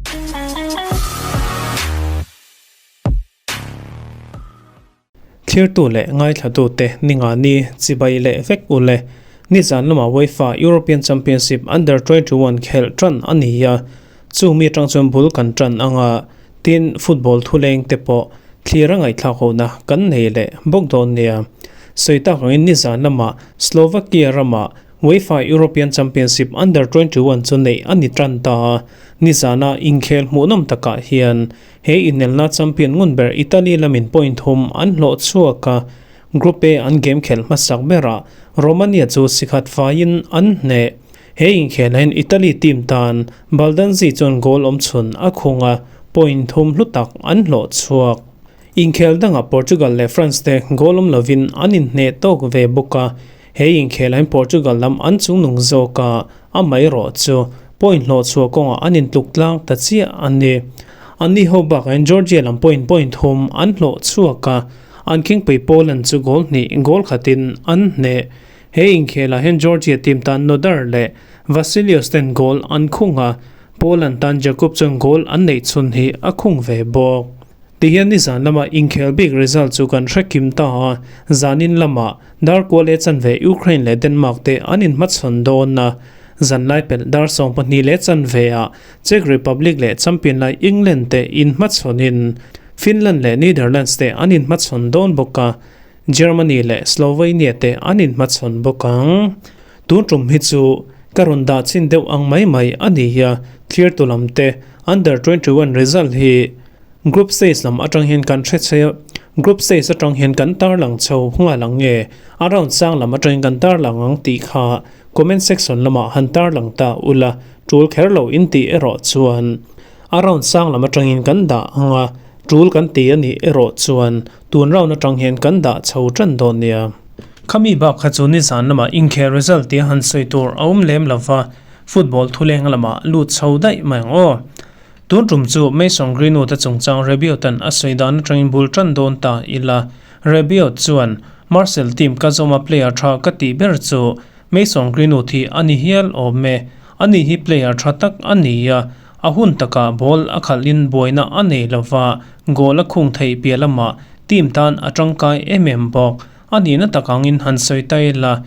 Thlirtu leh ngaithlatute Ningani chibai leh vek u le. Nizan lama UEFA European Championship Under 21 khelh tan a ni a, chu mi atang chuan bul kan tan ang a, tin football thuleng te pawh thlir a ngaihthlak hona kan nei leh bawk dawn nia. Sawi tak angin nizan lama Slovakia rama UEFA European Championship Under 21 chu neih a ni tan ta a, nizana inkhel hmuhnawm takah hian He inelna champion ngun ber Italy lamin point thum an hlawh chhuak a, Group A an game khelh hmasak berah Romania chu sikhat faiin an hneh. He inkhelhah hian Italy team tan Baldanzi chuan goal awmchhun a khung a, point thum hlu tak an hlawh chhuak. Inkhel dangah Portugal leh France te goal awm lovin an inhneh tawk ve bawk a, he inkhelhah hian Portugal lam an chungnung zawk a, Amaherawh chu point hlawh chhuah kawngah an intluk tlang ta chiah a ni. Anni ho bakah hian Georgia lam pawhin point thum an hlawh chhuak a, an khingpui Poland chu goal hnih goal khatin an hneh. He inkhelah hian Georgia team tan Nodar leh Vasilios ten goal an khung a, Poland tan Jakub chuan goal an neih chhun hi a khung ve bawk. Tihian nizan lama inkhel bik result chu kan hre kim ta a, zanin lamah dar kual leh chanve Ukraine leh Denmark te an inhmachhawn dawn a, zan lai pelh dar 12 leh chanve ah Czech Republic leh champion lai England te inhmachhawnin Finland leh Netherlands te an inhmachhawn dawn bawk a, Germany leh Slovenia te an inhmachhawn bawk ang. Tun tum hi chu ka rawn dah chin deuh ang mai mai a ni a, thlir tu lam te under 21 result hi Group stage lam atang hian kan hre che Group stage atang hian kan tarlang chho nghal ang nge a round sang lam atangin kan tarlang ang tih kha comment section lamah han tarlang ta ula tul kher lo in tih erawh chuan a round sang lam atangin kan dah ang a tul kan ti a nih erawh chuan tun round atang hian kan dah chho tan dawn nia. Khami bak kha chu nizan lamah inkhel result tia han sawi tur a awm lem lova football thuleng lamah lut chho daih mai ang aw. Tun tum chu Mason Greenwood-a chungchang Rabiot-a'n a sawi dan atangin bul tan dawn ta ila. Rabiot chuan, Marcel team ka zawma player tha ka tih ber chu Mason Greenwood hi a ni hial awm e. Ani hi player tha tak a ni a, a hun takah ball a khalhin buaina a nei lova, goal a khung theih piah lamah team tan a tangkai em em bawk. A nihna tak angin han sawi ta ila,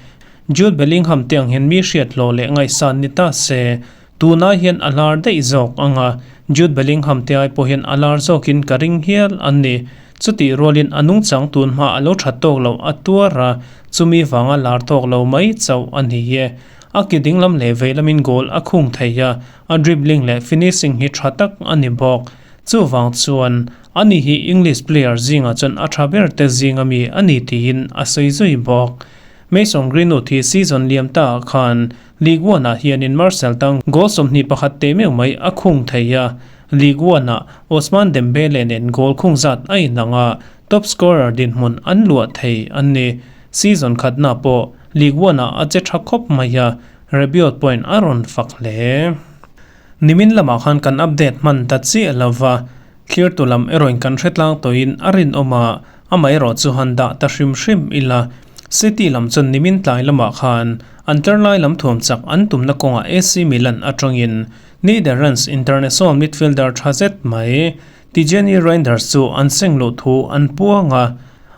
Jude Bellingham te ang hian mi hriat hlawh leh ngaihsan ni ta se, Tunah hian a lar daih zawk ang a, Jude Bellingham te ai pawh hian a lar zawkin ka ring hial a ni. Chutih rualin a nungchang tun hma a lo that tawk loh a tuar a, chumi vanga lar tawk lo mai chauh a ni e. A ki dinglam leh veilamin goal a khung thei a, a dribbling leh finishing hi tha tak a ni bawk. Chuvang chuan ani hi English player zingah chuan a tha ber te zinga mi a ni tiin a sawi zui bawk. Mason Greenwood hi season liam ta ah khan League One ah hianin Marcel tang goal 21 teh meuh mai a khung thei a, League One ah Ousmane Dembele nen goal khung zat a inang a, top scorer dinhmun an luah thei an ni. Season khatna pawh League One ah a che tha khawp mai a, Rabiot pawhin a rawn fak hle. Nimin lamah khan kan update hman ta chiah lova, thlirtu lam erawhin kan hre tlang tawhin a rinawm a, Amaherawh chu han dah ta hrim hrim ila, City lam chuan nimin tlai lamah khan an tlarlai lam thuam chak an tumna kawngah AC Milan atangin Netherlands international midfielder tha zet mai Tijjani Reijnders chu an seng luh thu an puang a.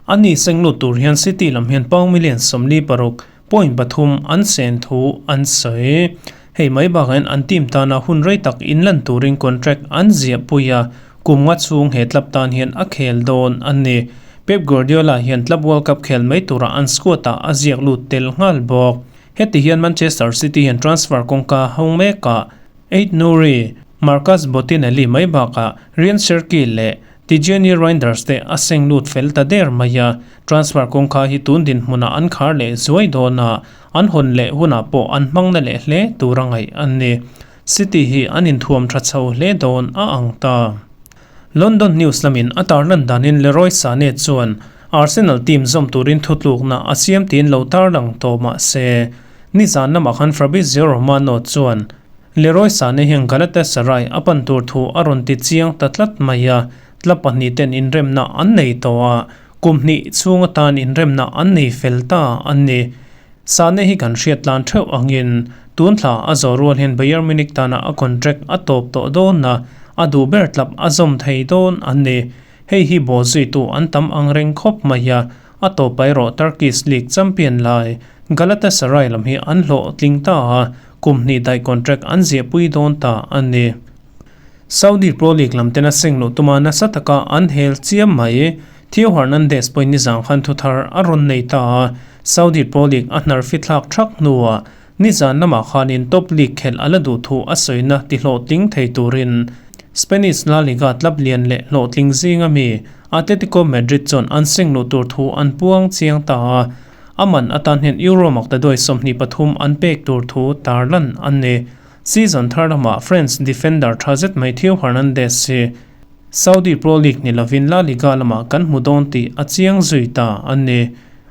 Ani seng lut tur hian City lam hian pound million 46 point pathum an sen thu an sawi. Hei mai bakah hian an team tana hun rei tak inlan turin contract an ziah pui a, kum nga chhung he club tan hian a khel dawn a ni. Pep Guardiola hian Club World Cup khel mai tura an squad ah a ziak lut tel nghal bawk. Heti hian Manchester City hian transfer kawngka hawng mekah Ait Nouri, Marcus Bottinelli mai bakah Ryan Cherki leh Tijjani Reijnders te a seng lut fel ta der mai a, transfer kawngka hi tun dinhmunah an khar leh zuai dawn a, an hawn leh hunah pawh an hmang na leh hle tur a ngaih an ni. City hi an inthuam tha chho hle dawn a ang ta. London News lamin a tarlan danin Leroy Sane chuan Arsenal team zawm turin thutlukna a siam tiin lo tarlang tawh mah se, nizan lamah khan Fabrizio Romano chuan Leroy Sane hian Galatasaray a pan tur thu a rawn ti chiang ta tlat mai a, tla pahnih ten inremna an nei tawh a, kum hnih chhung atan inremna an nei fel ta a ni. Sane hi kan hriat tlan theuh angin tun thla a zawh rual hian Bayern Munich tana a contract a tawp tawh dawn a, a duh ber tlap a zawm thei dawn a ni. Hei hi ball zuitu an tam ang reng khawp mai a, a tawpa erawh Turkish League champion lai Galatasaray lam hi an hlawhtling ta a, kum hnih daih contract an ziahpui dawn ta a ni. Saudi Pro League lam tena seng luh tuma nasa taka an hel chiam mai. Theo Hernandez pawhin nizang khan thuthar a rawn nei ta a, Saudi Pro League a hnar fithlak thak hnuah nizan lamah khanin top league khelh a la duh thu a sawina ti hlawhtling thei turin Spanish La Liga club lian leh hlawhtling zinga mi Atletico Madrid chuan an seng luh tur thu an puang chiang ta a, a man atan hian Euro maktaduai 23 an pek tur thu tarlan an ni. Season thar lamah French defender tha zet mai Theo Hernandez hi Saudi Pro League ni lovin La Liga lamah kan hmu dawn tih a chiang zui ta a ni.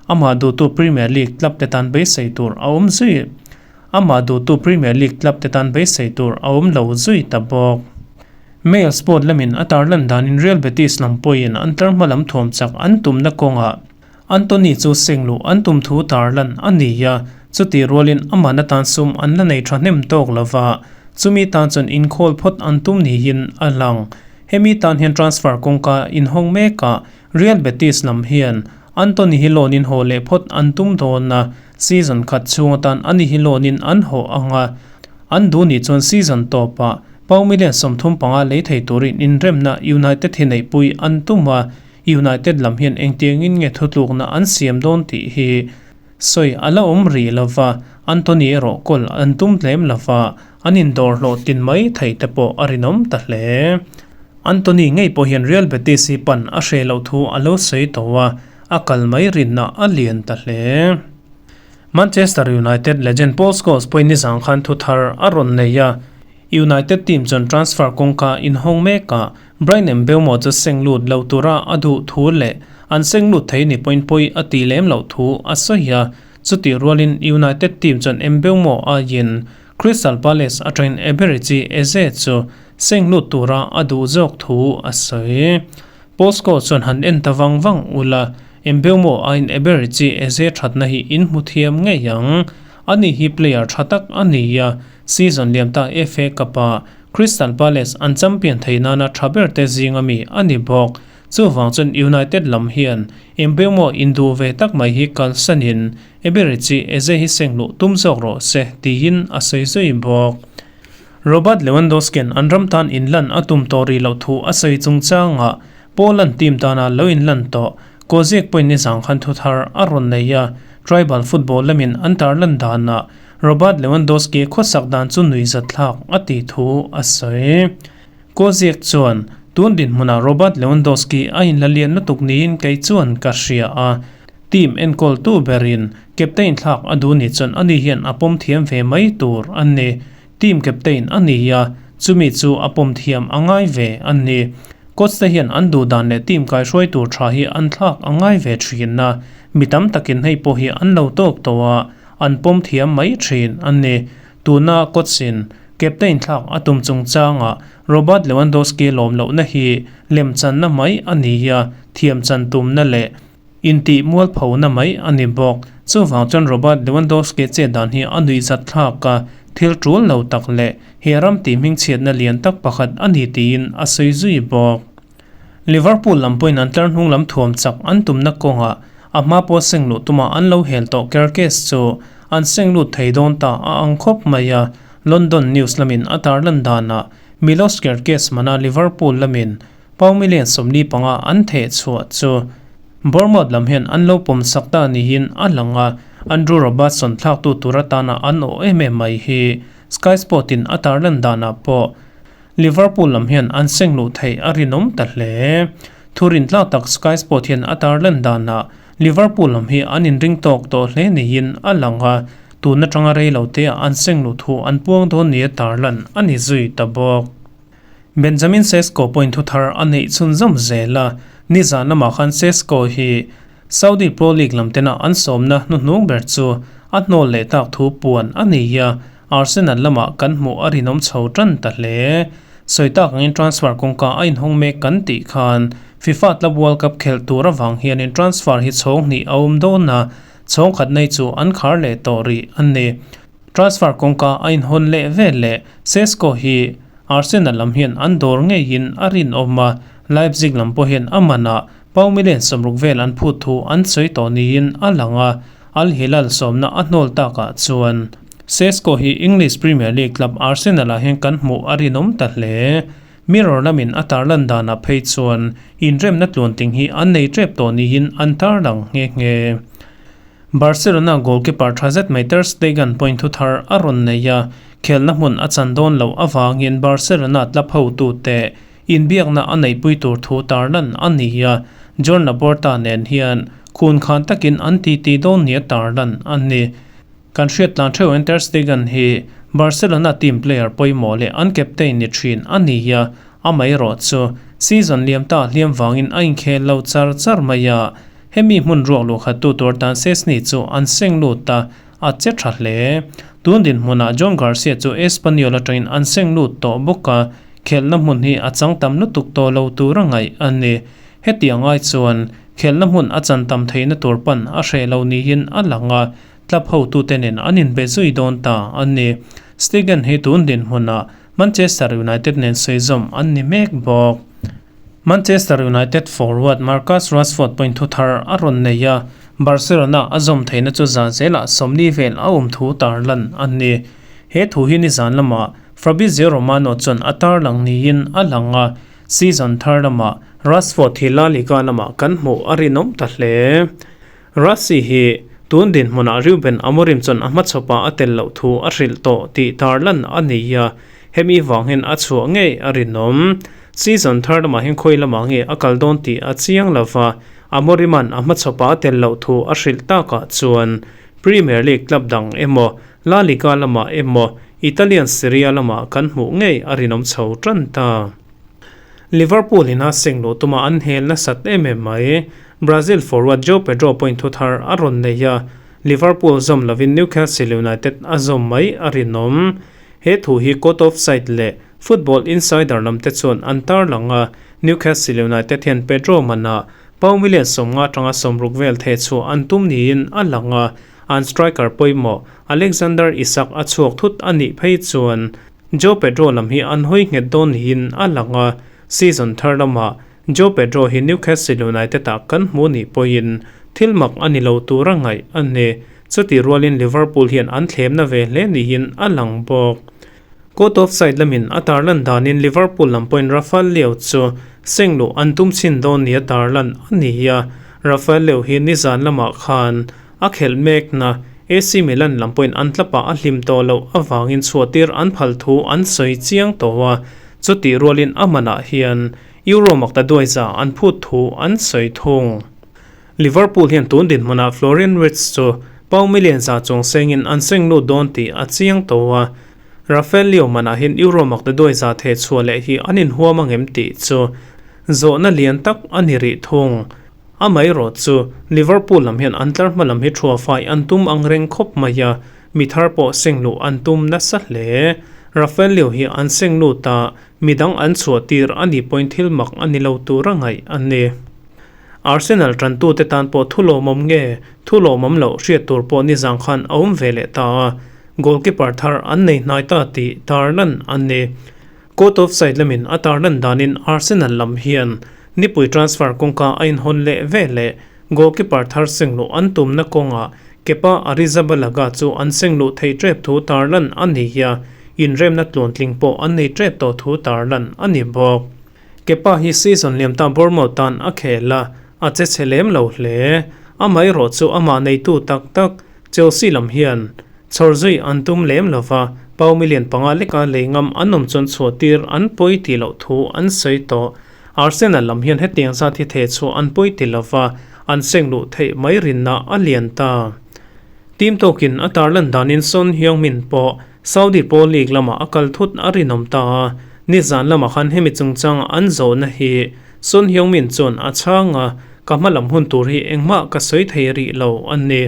Amah duhtu Premier League club te tan beisei tur a awm zui Amah duhtu Premier League club te tan beisei tur a awm lo zui ta bawk. Mail Sport lamin a tarlan danin Real Betis lam pawhin an tlarhma lam thuam chak an tumna kawngah Antony chu seng luh an tum thu tarlan a ni a, chutih rualin aman atan sum an la nei thahnem tawk lo va, chumi tan chuan inkhawl phawt an tum niin a lang. Hemi tan hian transfer kawngka inhawng mekah Real Betis lam hian Antony hi loan in haw leh phawt an tum dawn a, season khat chhung atan ani hi loan in an haw ang a, an duh nih chuan season tawpah pound million 35 lei thei turin inremna United hi neihpui an tum a, United lam hian engtiangin nge thutlukna an siam dawn tih hi sawi a la awm rih lo va, Antony erawh kawl an tum tlem lo va, an indawr hlawh tin mai thei te pawh a rinawm ta hle. Antony ngei pawh hian Real Betis hi pan a hreh loh thu a lo sawi tawh a, a kal mai rinna a lian ta hle. Manchester United legend Paul Scholes pawhin nizang khan thu thar a rawn nei a, United team chuan transfer kawngka inhawng mekah Bryan Mbeumo chu seng lut lo tura a duh thu leh an seng lut thei ni pawhin pawi a tih lem loh thu a sawi a. Chutih rualin United team chuan Mbeumo aiin Crystal Palace atangin Eberechi Eze chu seng lut tura a duh zawk thu a sawi. Paul Scholes chuan han en ta vang vang ula, Mbeumo aiin Eberechi Eze thatna hi in hmu thiam ngei ang. Ani hi player tha tak a ni a, season liam ta FA Cup-ah Crystal Palace an champion thei nana tha ber te zinga mi a ni bawk. Chuvang chuan United lam hian Mbeumo induh ve tak mai hi kalsanin Eberechi Eze hi seng luh tum zawk rawh se tiin a sawi zui bawk. Robert Lewandowski'n an ram tan inlan a tum tawh rih loh thu a sawi chungchangah Poland team tana lo inlan tawh Koziek pawhin nizang khan thu thar a rawn nei a, tribal football lamin an tarlan danah Robert Lewandowski khawsak dan chu nuihzatthlak a tih thu a sawi. Koziek chuan, Tun dinhmunah Robert Lewandowski a inla lian lutuk niin kei chuan ka hria a, team enkawltu berin captain thlak a duh ni chuan ani hian a pawm thiam ve mai tur a ni. Team captain a ni a, chumi chu a pawm thiam a ngai ve a ni. Coach te hian an duh dan leh team kaihruai tur tha hi an thlak a ngai ve thin a, mi tam takin hei pawh hi an lo tawk tawh a, an pawm thiam mai thin a ni. Tuna coach in captain thlak a tum chungchangah Robert Lewandowski lawm lohna hi lemchanna mai a ni a, thiam chan tumna leh Intih mualphona mai a ni bawk. Chuvang chuan Robert Lewandowski chet dan hi a nuihzat thlak a, thil tul lo tak leh he ram tih hmingchhiatna lian tak pakhat a ni tiin a sawi zui bawk. Liverpool lam pawhin an tlar hnung lam thuam chak an tumna kawngah a hma pawh seng luh tuma an lo hel tawh Kerkez chu an seng lut thei dawn ta a ang khawp mai a, London News lamin a tarlan danah Milos Kerkez mana Liverpool lamin Pau million 45 an theh chhuah chu Bournemouth lam hian an lo pawm sak ta niin a lang a, Andrew Robertson thlaktu tur atana an awh em em mai hi Sky Sport in a tarlan danah pawh Liverpool lam hian an seng luh theih a rinawm ta hle. Thurin tlak tak Sky Sport hian a tarlan danah Liverpool lam hi an inring tawk tawh hle niin a lang a, tun atanga rei lo te ah an seng luh thu an puang dawn nia tarlan a ni zui ta bawk. Benjamin Sesko pawhin thu thar a neih chhunzawm zel a, nizan lamah khan Sesko hi Saudi Pro League lam tena an sawmna hnuhnung ber chu a hnawl leh tak thu puan a ni a, Arsenal lamah kan hmuh a rinawm chho tan ta hle. Sawi tak angin transfer kawngka a inhawng mek kan tih khan FIFA Club World Cup khelh tur avang hianin transfer hi chhawng hnih a awm dawn a, chhawng khat nei chu an khar leh tawh rih a ni. Transfer kawngka a inhawn leh vel leh Sesko hi. Arsenal lam hian an dawr ngeiin a rinawm a, Leipzig lam pawh hian a manah pau million 60 vel an phut thu an sawi tawh niin a lang a, Al Hilal sawmna a hnawl takah chuan Sesko hi English Premier League club Arsenal-ah hian kan hmuh a rinawm ta hle. Mirror lamin a tarlan danah phei chuan inremna tluanting hi an nei tep tawh niin an tarlang nghe nghe. Barcelona goalkeeper tha zet mai Ter Stegen point thu thar a rawn nei a, khelna hmun a chan dawn loh avangin Barcelona club hotute inbiakna a neihpui tur thu tarlan a ni a, Joan Laporta nen hian khun khan takin an titi dawn nia tarlan a ni. Kan hriat tlan theuh in Ter Stegen hi Barcelona team player pawimawh leh an captain ni thin a ni a, amaherawh chu season liam ta hliam vangin a inkhel lo char char mai a, hemi hmun ruak luh khat tu tur tan Szczesny chu an seng lut a, a che tha hle. Tun dinhmunah Joan Garcia chu Espanyol atangin an seng lut tawh bawk a, khelhna hmun hi a chang tam lutuk tawh lo tur a ngaih a ni. Hetiang ai chuan khelhna hmun a chan tam theihna tur pan a hreh lo niin a lang a, Club hotute nen an inbe zui dawn ta a ni. Stegen hi tun dinhmunah Manchester United nen sawi zawm an ni mek bawk. Manchester United forward Marcus Rashford pawhin thu thar a rawn nei a, Barcelona a zawm theihna chu zan zelah 40 vel a awm thu tarlan a ni. He thu hi nizan lamah Fabrizio Romano chuan a tarlang niin a lang a, season thar lamah Rashford hi La Liga lamah kan hmuh a rinawm ta hle. Rassi hi tun dinhmunah Ruben Amorim chuan a hmachhawpah a tel loh thu a hrilh tawh tih tarlan a nei a, hemi vang hian a chhuah ngei a rinawm. Season thar lamah hian khawi lamah nge a kal dawn tih a chiang lo va, Amorim-a'n a hmachhawpah a tel loh thu a hrilh takah chuan Premier League club dang emaw, La Liga lamah emaw, Italian Serie A lamah kan hmuh ngei a rinawm chho tan ta. Liverpool in a seng luh tuma an hel nasat em em mai. Brazil forward Joao Pedro pawhin thu thar a rawn nei a, Liverpool zawm lovin Newcastle United a zawm mai a rinawm. He thu hi Caught Offside leh Football Insider lam te chuan an tarlang a, Newcastle United hian Pedro manah pau million 50 atanga 60 vel theh chhuah an tum niin a lang a, an striker pawimawh Alexander Isak a chhuak thut a nih phei chuan Joao Pedro lam hi an hawi nghet dawn niin a lang a, season thar lamah Joao Pedro hi Newcastle United ah kan hmu nih pawhin thil mak a ni lo tur a ngaih a ni. Chutih rualin Liverpool hian an thlemna ve hle niin a lang bawk. Caught offside lamin a tarlan danin Liverpool lam pawhin Rafael Leao chu seng luh an tum chhin dawn nia tarlan a ni a, Rafael Leao hi nizan lamah khan A khelh mekna AC Milan lam pawhin an tlapah a hlim tawh loh avangin chhuahtir an phal thu an sawi chiang tawh a, chutih rualin a manah hian Euro makta duaiza an phut thu an sawi thung. Liverpool hian tun dinhmunah Florian Wirtz chu pau million za chuang sengin an seng lut dawn tih a chiang tawh a, Rafael Leao manah hian Euro makta duaiza theh chhuah leh hi an inhuam angem tih chu zawhna lian tak a ni rih thung. Amaherawh chu Liverpool lam hian an tlar hma lam hi thua fai an tum ang reng khawp mai a, mi thar pawh seng luh an tum nasa hle. Rafael Leao hi an seng lut a, mi dang an chhuah tir a nih pawhin thil mak a ni lo tur a ngaih a ni. Arsenal tantute tan pawh thu lawmawm nge thu lawmawm loh hriat tur pawh nizang khan a awm ve leh ta a, goalkeeper thar an nei hnai ta tih tarlan a ni. Caught offside lamin a tarlan danin Arsenal lam hian nipui transfer kawngka a inhawn leh ve leh goalkeeper thar seng luh an tumna kawngah Kepa Arrizabalaga chu an seng luh theih tep thu tarlan a ni a, inremna tluantling pawh an nei tep tawh thu tarlan a ni bawk. Kepa hi season liam ta Bournemouth tan a khel a, a che chhe lem lo hle. Amaherawh chu amah neitu tak tak Chelsea lam hian Chhawr zui an tum lem lo va, pau million panga leka lei ngam an awm chuan chhuah tir an pawi tih loh thu an sawi tawh. Arsenal lam hian hetiang zat hi theh chhuah an pawi ti lo va, an seng luh theih mai rinna a lian ta. Team tawkin a tarlan danin Son Heung-min pawh Saudi Pro League lamah a kal thut a rinawm ta a, nizan lamah khan hemi chungchanga an zawhna hi Son Heung-min chuan a chhang a, ka hma lam hun tur hi engmah ka sawi thei rih lo a ni.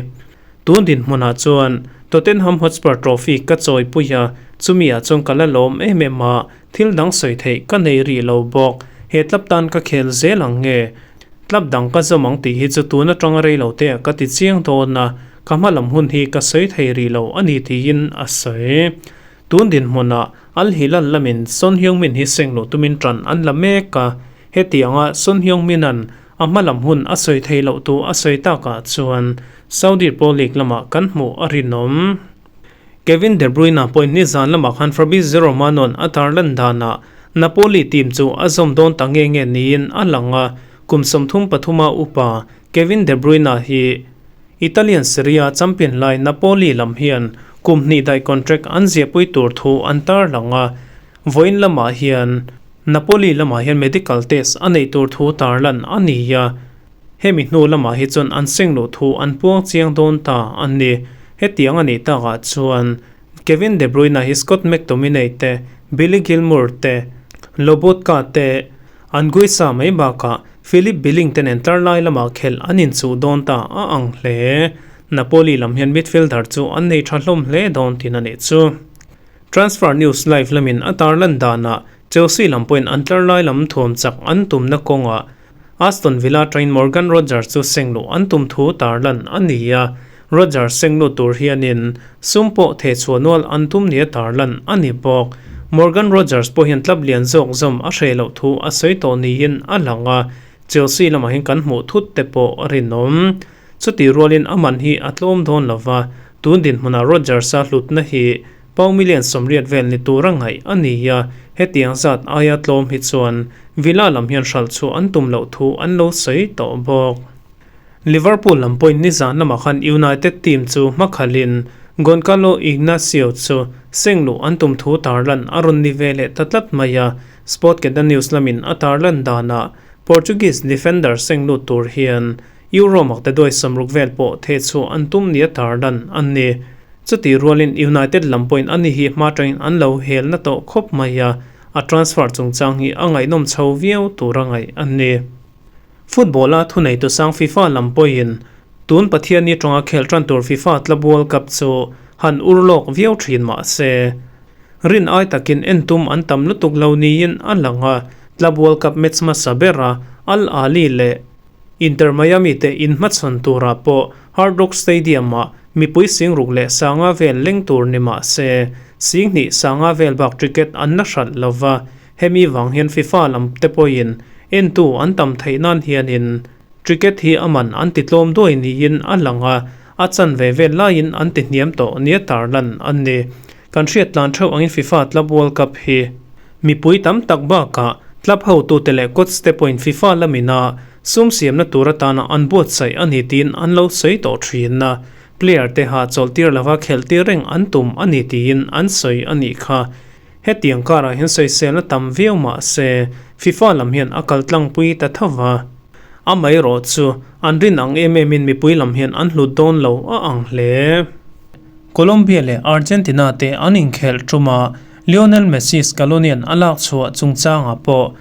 Tun dinhmunah chuan Tottenham Hotspur Trophy ka chawipui a, chumi ah chuan ka la lawm em em a, thil dang sawi theih ka nei rih lo bawk. He club tan ka khel zel ang nge? Club dang ka zawm ang tih hi chu tun atanga rei lo te ah ka ti chiang dawn a, ka hma lam hun hi ka sawi thei rih lo a ni tiin a sawi. Tun dinhmunah Al Hilal lamin Son Heung-min hi seng luh tumin ṭan an la mek a, hetianga Son Heung-min-a'n a hma lam hun a sawi thei loh tu a sawi takah chuan Saudi Pro League lamah kan hmuh a rinawm. Kevin De Bruyne pawhin nizan lamah khan Fabrizio Romano-a'n a tarlan danah Napoli team chu a zawm dawn ta nge nge niin a lang a, kum 33 a upa Kevin De Bruyne hi Italian Serie A champion lai Napoli lam hian kum hnih daih contract an ziahpui tur thu an tarlang a, vawiin lamah hian Napoli lamah hian medical test a neih tur thu tarlan a ni a, hemi hnu lamah hi chuan an seng luh thu an puang chiang dawn ta a ni. Hetiang a nih takah chuan Kevin De Bruyne hi Scott McTominay te, Billy Gilmour te, Lobotka te, Anguissa mai bakah Philip Billing te nen tlar lai lamah khelh an inchuh dawn ta a ang hle. Napoli lam hian midfielder chu an nei tha hlawm hle dawn tin a nih chu. Transfer News Live lamin a tarlan danah Chelsea lam pawhin an tlar lai lam thuam chak an tumna kawngah Aston Villa train Morgan Rogers chu seng luh an tum thu tarlan a ni a, Rogers seng lut tur hianin sum pawh thehchhuah nual an tum nia tarlan a ni bawk. Morgan Rogers pawh hian club lian zawk zawm a hreh loh thu a sawi tawh niin a lang a, Chelsea lamah hian kan hmuh thut te pawh a rinawm. Chutih rualin a man hi a tlawm dawn lo va, tun dinhmunah Rogers-a hlutna hi Pau million 80 vel ni tura ngaih a ni a, hetiang zat aia tlawm hi chuan Villa lam hian hralh chhuah an tum loh thu an lo sawi tawh bawk. Liverpool lam pawhin nizan lamah khan United team chu hmakhalhin Goncalo Ignacio chu seng luh an tum thu tarlan a rawn ni ve leh ta tlat mai a, Sportskeeda News lamin a tarlan danah Portuguese defender seng lut tur hian Euro makte duai 60 vel pawh thehchhuah an tum nia tarlan a ni. Chutih rualin United lam pawhin ani hi hma atangin an lo hel na tawh khawp mai a, a transfer chungchang hi a ngaihnawm chho viau tura ngaih a ni. Football-a thuneitu sang FIFA lam pawhin tun Pathianni atanga khel tan tur FIFA Club World Cup chu han ur lawk viau thin mah se, rin ai takin en tum an tam lutuk lo niin a lang a, Club World Cup match hmasa bera Al Ahly leh Inter Miami te inhmachhawn turah pawh Hard Rock Stadium-ah mipui 60 leh 5 vel leng tur ni mah se, 25 vel bak ticket an la hralh lo va, hemi vang hian FIFA lam te pawhin entu an tam theih nan hianin ticket hi a man an ti tlawm duai niin a lang a, a chanve vel laiin an ti hniam tawh nia tarlan a ni. Kan hriat tlan theuh angin FIFA Club World Cup hi mipui tam tak bakah club hotute leh coach te pawhin FIFA lamina sum siamna tur atana an buatsaih a ni tiin an lo sawi tawh thin a, player te ha chawlhtir lova khelh tir reng an tum a ni tiin an sawi a nih kha. Hetiang karah hian sawiselna tam viau mah se FIFA lam hian a kal tlangpui ta tho va. Amaherawhchu an rin ang em emin mipui lam hian an hlut dawn lo a ang hle. Colombia leh Argentina te an inkhelh ṭuma Lionel Messi Scaloni-a'n a lak chhuah chungchangah pawh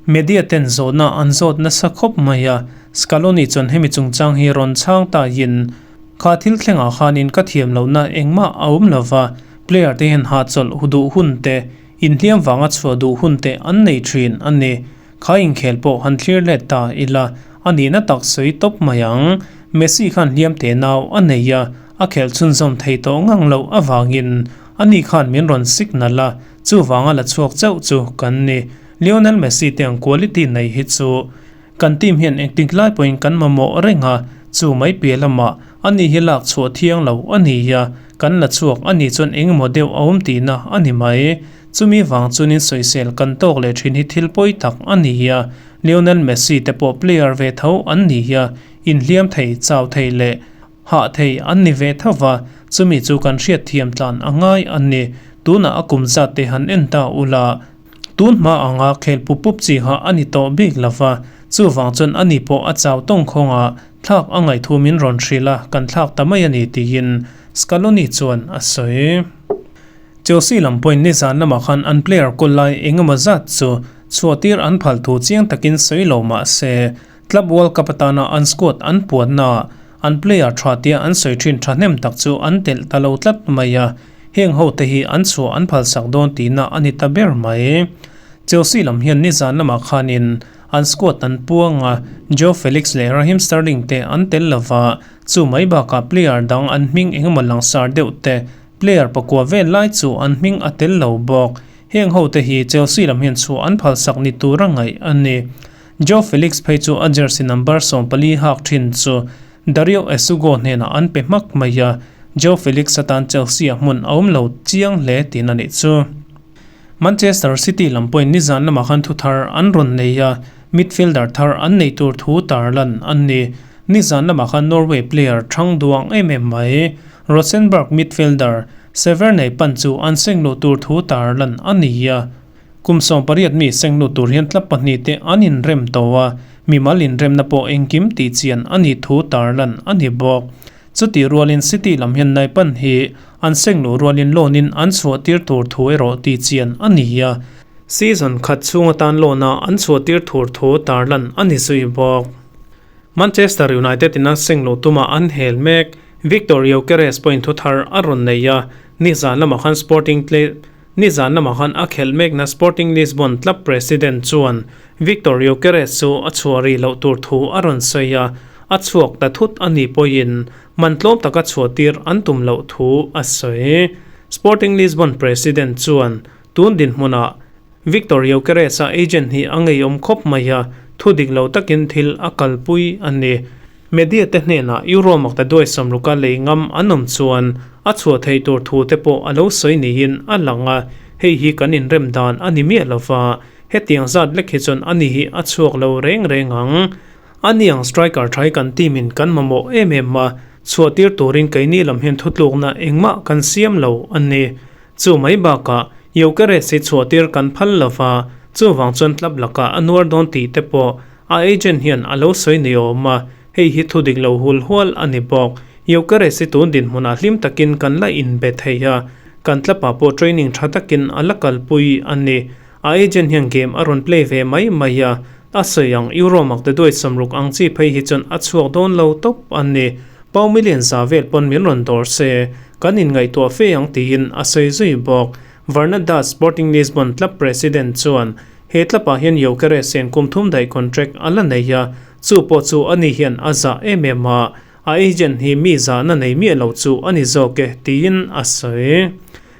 media ten zawhna an zawt nasa khawp mai a, Scaloni chuan hemi chungchang hi rawn chhang tahin, Kha thil thlengah khanin ka thiam lohna engmah a awm lova, player te hian hahchawlh hu duh hun te, inhliam vanga chhuah duh hun te an nei ṭhin a ni. Kha inkhel pawh han thlir let ta ila, a nihna tak sawi tawp mai ang. Messi khan hliam te nau a nei a, a khelh chhunzawm thei tawh ngang loh avangin ani khan min rawn signal a, chuvanga la chhuak chauh chu kan ni. Lionel Messi te ang quality nei hi chu kan team hian engtik lai pawhin kan mamawh reng a, chu mai piah lamah ani hi lak chhuah thiang lo a ni a, kan la chhuak a nih chuan engemaw deuh a awm tihna a ni mai. Chumi vang chuanin sawisel kan tawk leh thin hi thil pawi tak a ni a, Lionel Messi te pawh player ve tho an ni a, inhliam thei, chau thei leh hah thei an ni ve tho va, chumi chu kan hriat thiam tlan a ngai a ni. Tunah a kum zat te han en ta ula, tun hma anga khel pup pup chi kha a ni tawh bik lo va, chuvang chuan ani pawh a chau tawng khawnga thlak a ngaihthu min rawn hrilh a, kan thlak ta mai a ni tiin Scaloni chuan a sawi. Chelsea lam pawhin nizan lamah khan an player kawl lai engemaw zat chu chhuahtir an phal thu chiang takin sawi lo mah se, Club World Cup atana an squad an puannaah an player tha tia an sawi thin thahnem tak chu an telh ta lo tlat mai a, heng hote hi an chhuah an phalsak dawn tihna a ni ta ber mai. Chelsea lam hian nizan lamah khanin an squad an puang a, Joao Felix leh Raheem Sterling te an tel lova, chu mai bakah player dang an hming engemaw langsar deuh te. Player pakua vel lai chu an hming a tel lo bawk. Heng hote hi Chelsea lam hian chhuah an phalsak ni tura ngaih a ni. Joao Felix phei chu a jersey number 14 hak thin chu Dario Essugo hnenah an pe hmak mai a, Joao Felix atan Chelsea-ah hmun a awm lo chiang hle tiin a nih chu. Manchester City lam pawhin nizan lamah khan thu thar an rawn nei a, midfielder thar an neih tur thu tarlan an ni. Nizan lamah khan Norway player thang duang em em mai, Rosenborg midfielder Severnay pan chu an seng luh tur thu tarlan a ni a. Kum 18 mi seng lut tur hian tlap pahnihte an inrem tawh a, mimal inremna pawh engkim tih chian a nih thu tarlan a ni bawk. Chutih rualin City lam hian Naipan hi an seng luh rualin loan in an chhuah tir tur thu erawh tih chian a ni a. Season khat chhung atan loan a an chhuah tir tur thu tarlan a ni zui bawk. Manchester United in an seng luh tuma an hel mek Viktor Gyokeres pawhin thu thar a rawn nei a, nizan lamah khan Sporting Nizan lamah khan a khelh mekna Sporting Lisbon club president chuan Viktor Gyokeres chu a chhuah rih loh tur thu a rawn sawi a, a chhuak ta thut a nih pawhin man tlawm taka chhuahtir an tum loh thu a sawi. Sporting Lisbon president chuan tun dinhmunah Viktor Gyokeres-a agent hi a ngeiawm khawp mai a, thu dik lo takin thil a kalpui a ni. Media te hnenah Euro makta duai sawmruka lei ngam an awm chuan a chhuah theih tur thu te pawh a lo sawi niin a lang a, hei hi kan inrem dan a ni miah lova, hetiang zat lek hi chuan ani hi a chhuak lo reng reng ang. Ani ang striker tha hi kan team in kan mamawh em em a, chhuah tir turin keini lam hian thutlukna engmah kan siam lo a ni. Chu mai bakah Gyökeres hi chhuah tir kan phal lova, chuvang chuan club lakah a nuar dawn tih te pawh A agent hian a lo sawi ni awm a, hei hi thu dik lo hul hual a ni bawk. Gyökeres hi tun dinhmunah hlim takin kan la inbe thei a, kan tlapa pawh training tha takin a la kalpui a ni. A agent hian game a rawn play ve mai mai a, a sawi ang Euro makte duai 60 ang chi phei hi chuan a chhuak dawn lo tawp a ni. Pau million za vel pawn min rawn dawr se, kan inngaihtuah fe ang tiin a sawi zui bawk. Varnada Sporting Lisbon club president chuan He tlapah hian Gyökeres hian kum thum daih contract a la nei a, chu pawh chu ani hian a zah em em a, a agent hi mi zahna nei miah lo chu a ni zawk e tiin a sawi.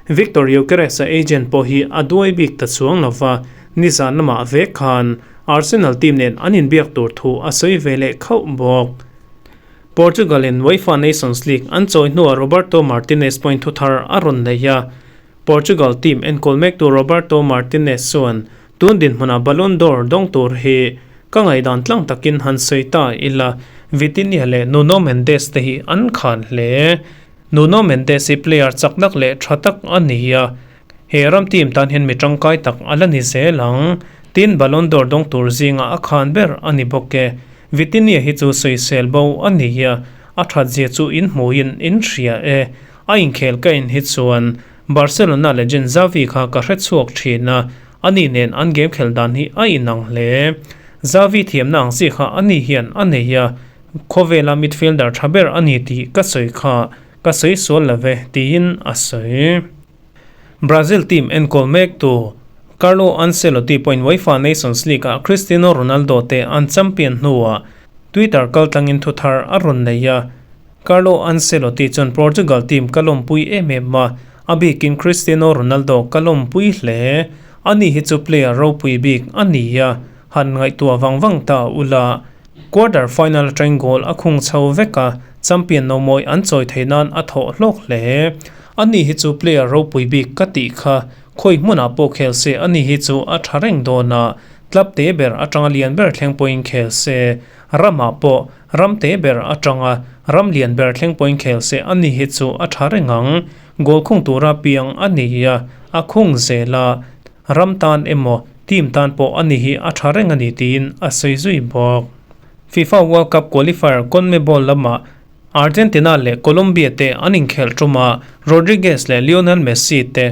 Viktor Gyökeres-a agent pawh hi a duai bik ta chuang lo va, nizan lamah vek khan Arsenal team nen an inbiak tur thu a sawi ve leh khauh bawk. Portugal in UEFA Nations League an chawi hnuah Roberto Martinez pawhin thu thar a rawn nei a, Portugal team enkawl mektu Roberto Martinez chuan tun dinhmunah Ballon d'Or dawng tur hi ka ngaihdan tlang takin han sawi ta ila, Vitinha leh Nuno Mendes te hi an khan hle. Nuno Mendes hi player chak tak leh tha tak a ni a, he ram team tan hian mi tangkai tak a la ni zel ang. Tin, Ballon d'Or dawng tur zingah a khan ber a ni bawk e. Vitinha hi chu sawisel bo a ni a, a thatzia chu inhmuhin in hria e. A inkhel ka en hi chuan Barcelona legend Xavi kha ka hre chhuak thin a, ani nen an game khelh dan hi a inang hle. Xavi thiamna ang chi kha ani hian a nei a, khawvela midfielder tha ber a ni tih ka sawi kha ka sawi sual lo ve, tiin a sawi. Brazil team enkawl mektu Carlo Ancelotti pawhin UEFA Nations League-ah Cristiano Ronaldo te an champion hnuah Twitter kaltlangin thu thar a rawn nei a, Carlo Ancelotti chuan Portugal team ka lawmpui em em a, a bikin Cristiano Ronaldo ka lawmpui hle. Ani hi chu player ropui bik a ni a, han ngaihtuah vang vang ta ula. Quarter final atangin goal a khung chho vek a, champion nomawi an chawi theih nan a thawh hlawk hle. Ani hi chu player ropui bik ka tih kha, khawi hmunah pawh khel se ani hi chu a tha reng dawn a, club te ber atanga lian ber thleng pawhin khel se, ramah pawh Ram te ber atanga ram lian ber thleng pawhin khel se a ni hi chu a tha reng ang. Goal khung tura piang a ni a, a khung zel a, ram tan emaw team tan pawh a ni hi a tha reng a ni tiin a sawi zui bawk. FIFA World Cup qualifier CONMEBOL lamah Argentina leh Colombia te an inkhelh tum a, Rodriguez leh Lionel Messi te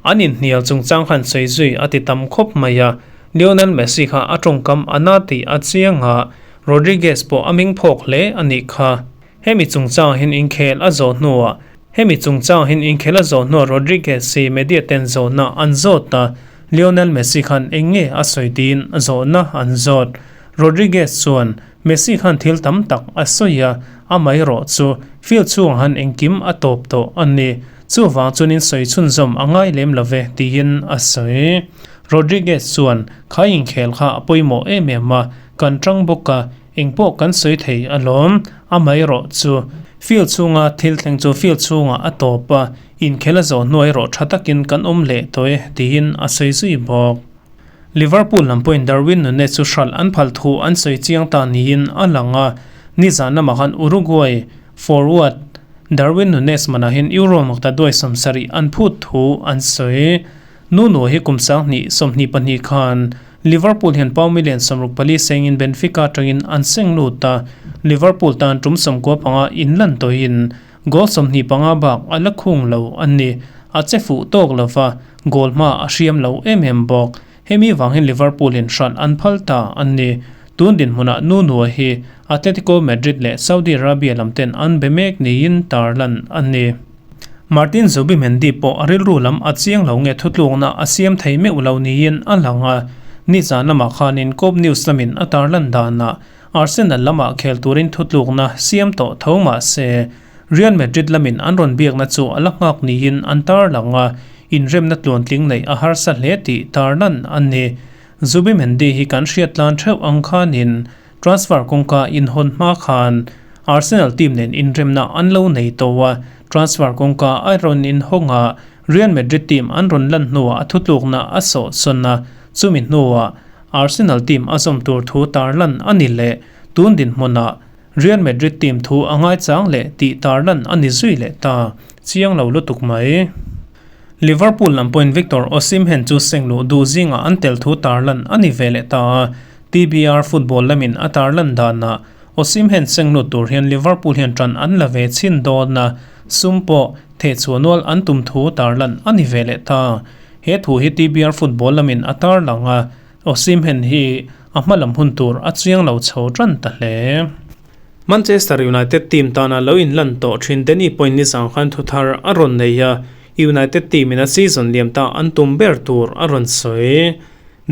an inhnial chungchang han sawi zui a ti tam khawp mai a, Lionel Messi kha a tawngkam a na tih a chiang a, Rodriguez pawh a ming phawk hle a nih kha. Hemi chungchang hian inkhel a zawh hnuah Hemi chungchang hian inkhel a zawh hnuah Rodriguez hi media ten zawhna an zawt a, Lionel Messi khan eng nge a sawi tiin zawhna an zawt. Rodriguez chuan, Messi khan thil tam tak a sawi a, amaherawh chu field chhungah han engkim a tawp tawh a ni. Chuvang chuanin sawi chhunzawm a ngai lem lo ve, tiin a sawi. Rodriguez chuan, Kha inkhel kha a pawimawh em em a, kan tang bawk a, engpawh kan sawi thei alawm, amaherawh chu field chhunga thil thleng chu field chhungah a tawp a, inkhel a zawh hnuai erawh tha takin kan awm leh tawh e, tiin a sawi zui bawk. Liverpool lam pawhin Darwin Nunez chu hralh an phal thu an sawi chiang ta niin a lang a, nizan lamah khan Uruguay forward Darwin Nunez manah hian Euro makta duai 70 an phut thu an sawi. Nuno hi kum 2022 khan Liverpool hian pound million 64 sengin Benfica atangin an seng lut a, Liverpool tan tum 95 inlan tawhin Goal 25 bak a la khung lo a ni. A che fuh tawk lo va, goal hma a hriam lo em em bawk. Hemi vang hian Liverpool in hralh an phal ta a ni. Tun dinhmunah Nuno hi Atletico Madrid leh Saudi Arabia lam ten an be mek niin tarlan a ni. Martin Zubimendi pawh a rilru lam a chiang lo nge thutlukna a siam thei meuh lo niin a lang a. Nizan lamah khanin Kop News lamin a tarlan danah Arsenal lamah khel turin thutlukna siam tawh tho mah se, Real Madrid lamin an rawn biakna chu a la nghak niin an tarlang a, inremna tluantling neih a harsa hle tih tarlan a ni. Zubimendi hi kan hriat tlan theuh ang khanin transfer kawngka inhawn hma khan Arsenal team nen inremna an lo nei tawh a, transfer kawngka a rawn inhawng a, Real Madrid team an rawn lan hnuah a thutlukna a sawhsawn a, chumi hnuah Arsenal team a zawm tur thu tarlan a ni leh tun dinhmunah Real Madrid team thu a ngaichang leh tih tarlan a ni zui leh ta chiang lo lutuk mai. Liverpool lam pawhin Victor Osimhen chu sengluh duh zingah an tel thu tarlan a ni ve leh ta a, TBR Football lamin a tarlan danah Osimhen senglut tur hian Liverpool hian ṭan an la ve chhin dawn a, sum pawh thehchhuah nual an tum thu tarlan a ni ve leh ta. He thu hi TBR Football lamin a tarlang a, Osimhen hi a hma lam hun tur a chiang lo chho ṭan ta hle. Manchester United team tana lo inlan tawh ṭhin Danny pawhin nizang khan thu thar a rawn nei a, United team in a season liam ta an tum ber tur a rawn sawi.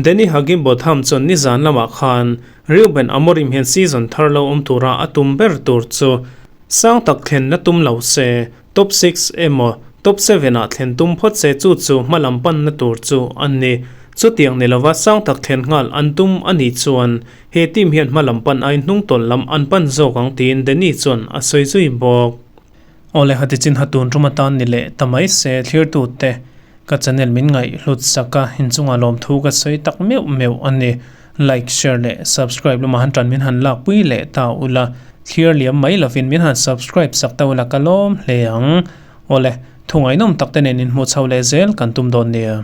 Danny Higginbotham chuan nizan lamah khan Reuben Amorim hian season thar lo awm tura a tum ber tur chu sang tak thlen la tum lo se, top 6 emaw top 7 ah thlen tum phawt se chu chu hma lam panna tur chu a ni. Chutiang ni lova sang tak thlen nghal an tum a nih chuan he team hian hma lam pan aiin hnungtawlh lam an pan zawk ang tiin Danny chuan a sawi zui bawk. Awle hati chin hatun tum atan ni leh ta mai se thlirtute ka channel min ngaih hlut sak a inchungah lawmthu ka sawi tak meuh meuh a ni. Like, share leh subscribe lamah han tan min han lakpui leh ta ula thlir liam mai lovin min han subscribe sak ta ula ka lawm hle ang. Awle, thu ngaihnawm tak te nen inhmuh chho leh zel kan tum dawn nia.